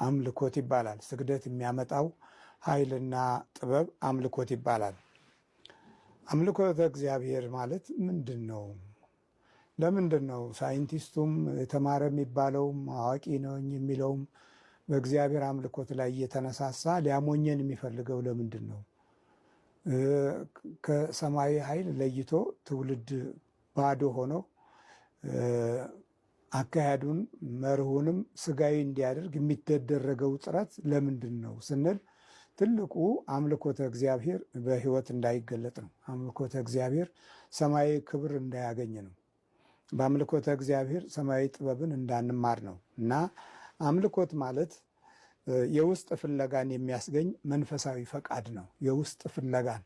አምልኮት ይባላል። ስግደት የሚያመጣው ኃይልና ጥበብ አምልኮት ይባላል። አምልኮተ እግዚአብሔር ማለት ምንድን ነው? ለምንድን ነው ሳይንቲስቱም የተማረ የሚባለውም አዋቂ ነኝ የሚለውም በእግዚአብሔር አምልኮት ላይ እየተነሳሳ ሊያሞኘን የሚፈልገው ለምንድን ነው? ከሰማያዊ ኃይል ለይቶ ትውልድ ባዶ ሆኖ አካሄዱን መርሁንም ስጋዊ እንዲያደርግ የሚደረገው ጥረት ለምንድን ነው ስንል ትልቁ አምልኮተ እግዚአብሔር በሕይወት እንዳይገለጥ ነው። አምልኮተ እግዚአብሔር ሰማያዊ ክብር እንዳያገኝ ነው። በአምልኮተ እግዚአብሔር ሰማያዊ ጥበብን እንዳንማር ነው። እና አምልኮት ማለት የውስጥ ፍለጋን የሚያስገኝ መንፈሳዊ ፈቃድ ነው። የውስጥ ፍለጋን፣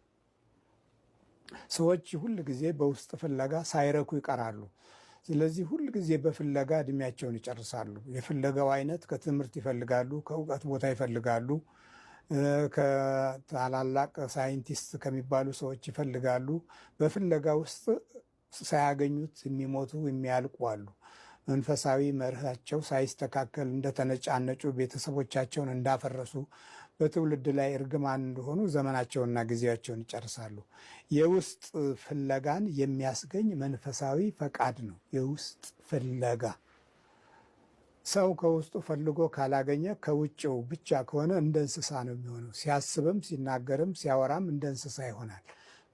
ሰዎች ሁል ጊዜ በውስጥ ፍለጋ ሳይረኩ ይቀራሉ። ስለዚህ ሁል ጊዜ በፍለጋ እድሜያቸውን ይጨርሳሉ። የፍለጋው አይነት ከትምህርት ይፈልጋሉ፣ ከእውቀት ቦታ ይፈልጋሉ፣ ከታላላቅ ሳይንቲስት ከሚባሉ ሰዎች ይፈልጋሉ። በፍለጋ ውስጥ ሳያገኙት የሚሞቱ የሚያልቁ አሉ። መንፈሳዊ መርሃቸው ሳይስተካከል እንደተነጫነጩ፣ ቤተሰቦቻቸውን እንዳፈረሱ፣ በትውልድ ላይ እርግማን እንደሆኑ ዘመናቸውንና ጊዜያቸውን ይጨርሳሉ። የውስጥ ፍለጋን የሚያስገኝ መንፈሳዊ ፈቃድ ነው። የውስጥ ፍለጋ፣ ሰው ከውስጡ ፈልጎ ካላገኘ ከውጭው ብቻ ከሆነ እንደ እንስሳ ነው የሚሆነው። ሲያስብም ሲናገርም ሲያወራም እንደ እንስሳ ይሆናል።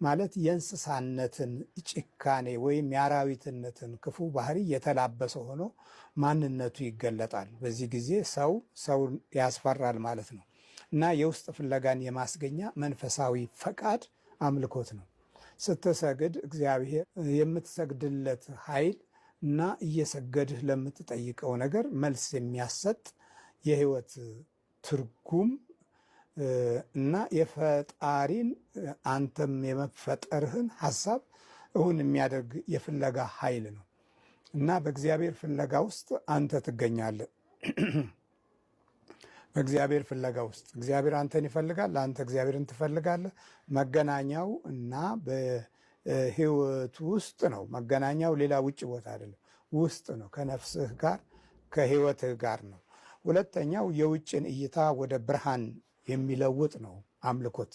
ማለት የእንስሳነትን ጭካኔ ወይም የአራዊትነትን ክፉ ባህሪ የተላበሰ ሆኖ ማንነቱ ይገለጣል። በዚህ ጊዜ ሰው ሰውን ያስፈራል ማለት ነው። እና የውስጥ ፍለጋን የማስገኛ መንፈሳዊ ፈቃድ አምልኮት ነው። ስትሰግድ እግዚአብሔር የምትሰግድለት ኃይል እና እየሰገድህ ለምትጠይቀው ነገር መልስ የሚያሰጥ የህይወት ትርጉም እና የፈጣሪን አንተም የመፈጠርህን ሀሳብ እውን የሚያደርግ የፍለጋ ኃይል ነው። እና በእግዚአብሔር ፍለጋ ውስጥ አንተ ትገኛለህ። በእግዚአብሔር ፍለጋ ውስጥ እግዚአብሔር አንተን ይፈልጋል፣ አንተ እግዚአብሔርን ትፈልጋለህ። መገናኛው እና በህይወቱ ውስጥ ነው። መገናኛው ሌላ ውጭ ቦታ አይደለም፣ ውስጥ ነው። ከነፍስህ ጋር ከህይወትህ ጋር ነው። ሁለተኛው የውጭን እይታ ወደ ብርሃን የሚለውጥ ነው አምልኮት።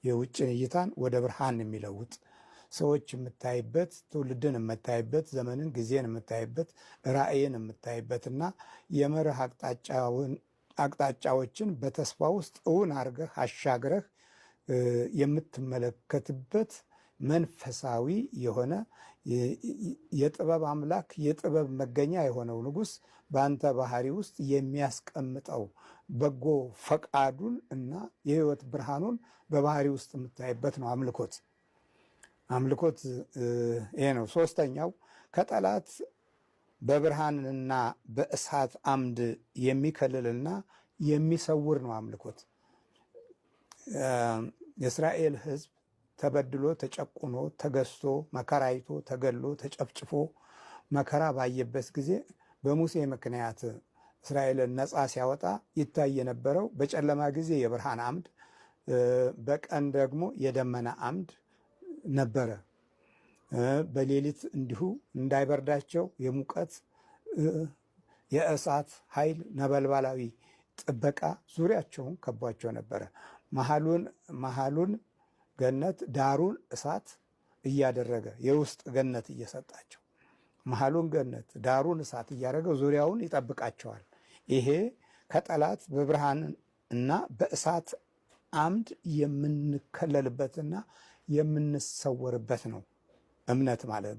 የውጭን እይታን ወደ ብርሃን የሚለውጥ፣ ሰዎች የምታይበት፣ ትውልድን የምታይበት፣ ዘመንን ጊዜን የምታይበት፣ ራእይን የምታይበትና የመርህ አቅጣጫዎችን በተስፋ ውስጥ እውን አድርገህ አሻግረህ የምትመለከትበት መንፈሳዊ የሆነ የጥበብ አምላክ፣ የጥበብ መገኛ የሆነው ንጉሥ በአንተ ባህሪ ውስጥ የሚያስቀምጠው በጎ ፈቃዱን እና የህይወት ብርሃኑን በባህሪ ውስጥ የምታይበት ነው አምልኮት። አምልኮት ይሄ ነው። ሶስተኛው ከጠላት በብርሃንና በእሳት አምድ የሚከልልና የሚሰውር ነው አምልኮት። የእስራኤል ሕዝብ ተበድሎ፣ ተጨቁኖ፣ ተገዝቶ፣ መከራ አይቶ፣ ተገሎ፣ ተጨፍጭፎ መከራ ባየበት ጊዜ በሙሴ ምክንያት እስራኤልን ነፃ ሲያወጣ ይታይ የነበረው በጨለማ ጊዜ የብርሃን አምድ፣ በቀን ደግሞ የደመና አምድ ነበረ። በሌሊት እንዲሁ እንዳይበርዳቸው የሙቀት የእሳት ኃይል ነበልባላዊ ጥበቃ ዙሪያቸውን ከቧቸው ነበረ። መሀሉን መሀሉን ገነት ዳሩን እሳት እያደረገ፣ የውስጥ ገነት እየሰጣቸው፣ መሀሉን ገነት ዳሩን እሳት እያደረገ ዙሪያውን ይጠብቃቸዋል። ይሄ ከጠላት በብርሃን እና በእሳት አምድ የምንከለልበትና የምንሰወርበት ነው። እምነት ማለት፣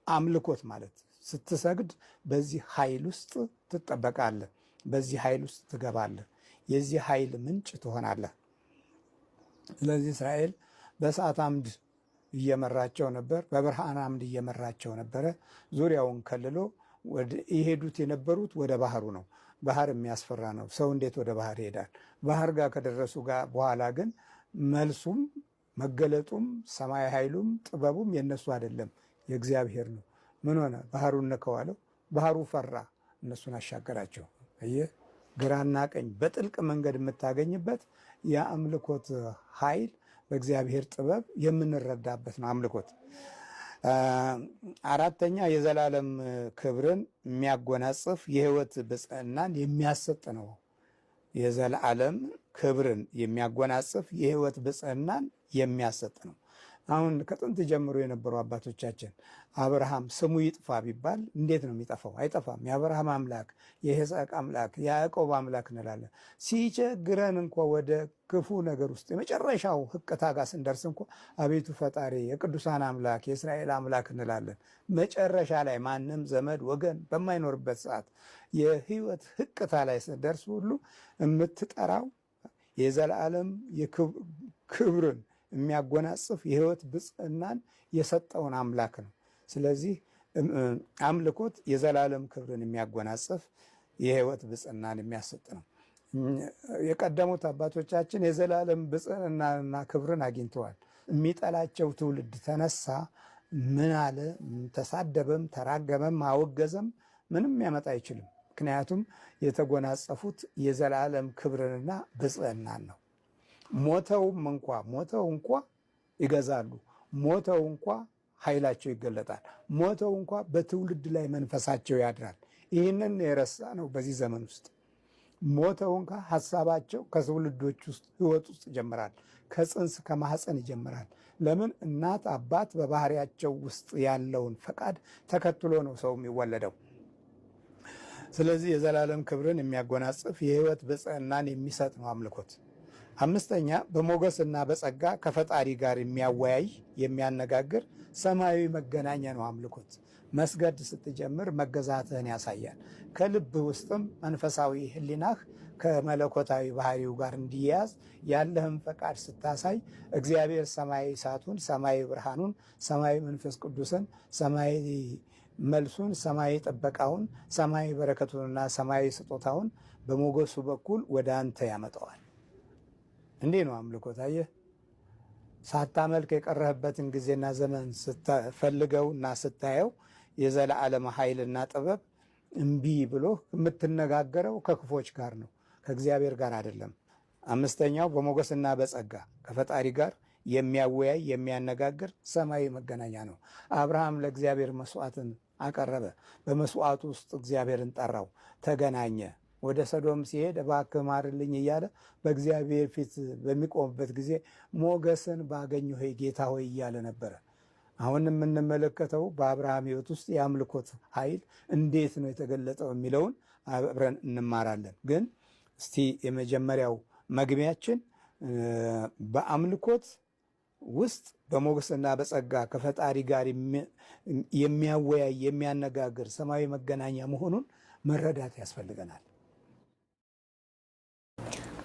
አምልኮት ማለት ስትሰግድ በዚህ ኃይል ውስጥ ትጠበቃለህ፣ በዚህ ኃይል ውስጥ ትገባለህ፣ የዚህ ኃይል ምንጭ ትሆናለህ። ስለዚህ እስራኤል በእሳት አምድ እየመራቸው ነበር፣ በብርሃን አምድ እየመራቸው ነበረ። ዙሪያውን ከልሎ የሄዱት የነበሩት ወደ ባህሩ ነው። ባህር የሚያስፈራ ነው። ሰው እንዴት ወደ ባህር ይሄዳል? ባህር ጋር ከደረሱ ጋር በኋላ ግን መልሱም መገለጡም ሰማይ ኃይሉም ጥበቡም የነሱ አይደለም፣ የእግዚአብሔር ነው። ምን ሆነ? ባህሩን ነከዋለው። ባህሩ ፈራ፣ እነሱን አሻገራቸው። አየህ፣ ግራና ቀኝ በጥልቅ መንገድ የምታገኝበት የአምልኮት ኃይል በእግዚአብሔር ጥበብ የምንረዳበት ነው አምልኮት። አራተኛ የዘላለም ክብርን የሚያጎናጽፍ የህይወት ብጽዕናን የሚያሰጥ ነው። የዘላለም ክብርን የሚያጎናጽፍ የሕይወት ብጽዕናን የሚያሰጥ ነው። አሁን ከጥንት ጀምሮ የነበሩ አባቶቻችን አብርሃም ስሙ ይጥፋ ቢባል እንዴት ነው የሚጠፋው? አይጠፋም። የአብርሃም አምላክ፣ የይስሐቅ አምላክ፣ የያዕቆብ አምላክ እንላለን። ሲቸግረን እንኳ ወደ ክፉ ነገር ውስጥ የመጨረሻው ህቅታ ጋር ስንደርስ እንኳ አቤቱ ፈጣሪ የቅዱሳን አምላክ የእስራኤል አምላክ እንላለን። መጨረሻ ላይ ማንም ዘመድ ወገን በማይኖርበት ሰዓት የህይወት ህቅታ ላይ ስንደርስ ሁሉ የምትጠራው የዘላለም ክብርን የሚያጎናጽፍ የህይወት ብጽዕናን የሰጠውን አምላክ ነው። ስለዚህ አምልኮት የዘላለም ክብርን የሚያጎናጽፍ የህይወት ብጽዕናን የሚያሰጥ ነው። የቀደሙት አባቶቻችን የዘላለም ብጽዕናንና ክብርን አግኝተዋል። የሚጠላቸው ትውልድ ተነሳ፣ ምን አለ፣ ተሳደበም፣ ተራገመም፣ አወገዘም ምንም ያመጣ አይችልም። ምክንያቱም የተጎናጸፉት የዘላለም ክብርንና ብጽዕናን ነው። ሞተውም እንኳ ሞተው እንኳ ይገዛሉ። ሞተው እንኳ ኃይላቸው ይገለጣል። ሞተው እንኳ በትውልድ ላይ መንፈሳቸው ያድራል። ይህንን የረሳ ነው በዚህ ዘመን ውስጥ ሞተው እንኳ ሀሳባቸው ከትውልዶች ውስጥ ህይወት ውስጥ ይጀምራል። ከጽንስ ከማህፀን ይጀምራል። ለምን እናት አባት በባህሪያቸው ውስጥ ያለውን ፈቃድ ተከትሎ ነው ሰው የሚወለደው። ስለዚህ የዘላለም ክብርን የሚያጎናጽፍ የህይወት ብጽዕናን የሚሰጥ ነው አምልኮት። አምስተኛ በሞገስና በጸጋ ከፈጣሪ ጋር የሚያወያይ የሚያነጋግር ሰማያዊ መገናኛ ነው አምልኮት። መስገድ ስትጀምር መገዛትህን ያሳያል። ከልብ ውስጥም መንፈሳዊ ህሊናህ ከመለኮታዊ ባህሪው ጋር እንዲያያዝ ያለህን ፈቃድ ስታሳይ እግዚአብሔር ሰማያዊ እሳቱን፣ ሰማያዊ ብርሃኑን፣ ሰማያዊ መንፈስ ቅዱስን፣ ሰማያዊ መልሱን፣ ሰማያዊ ጥበቃውን፣ ሰማያዊ በረከቱንና ሰማያዊ ስጦታውን በሞገሱ በኩል ወደ አንተ ያመጣዋል። እንዲህ ነው አምልኮት። አየህ፣ ሳታመልክ የቀረህበትን ጊዜና ዘመን ስትፈልገው እና ስታየው የዘላለም ኃይልና ጥበብ እምቢ ብሎ የምትነጋገረው ከክፎች ጋር ነው፣ ከእግዚአብሔር ጋር አይደለም። አምስተኛው በሞገስና በጸጋ ከፈጣሪ ጋር የሚያወያይ የሚያነጋግር ሰማያዊ መገናኛ ነው። አብርሃም ለእግዚአብሔር መስዋዕትን አቀረበ። በመስዋዕቱ ውስጥ እግዚአብሔርን ጠራው፣ ተገናኘ። ወደ ሰዶም ሲሄድ እባክህ ማርልኝ እያለ በእግዚአብሔር ፊት በሚቆምበት ጊዜ ሞገስን ባገኘሁ ጌታ ሆይ እያለ ነበረ። አሁን የምንመለከተው በአብርሃም ሕይወት ውስጥ የአምልኮት ኃይል እንዴት ነው የተገለጠው የሚለውን አብረን እንማራለን። ግን እስቲ የመጀመሪያው መግቢያችን በአምልኮት ውስጥ በሞገስና በጸጋ ከፈጣሪ ጋር የሚያወያይ የሚያነጋግር ሰማያዊ መገናኛ መሆኑን መረዳት ያስፈልገናል።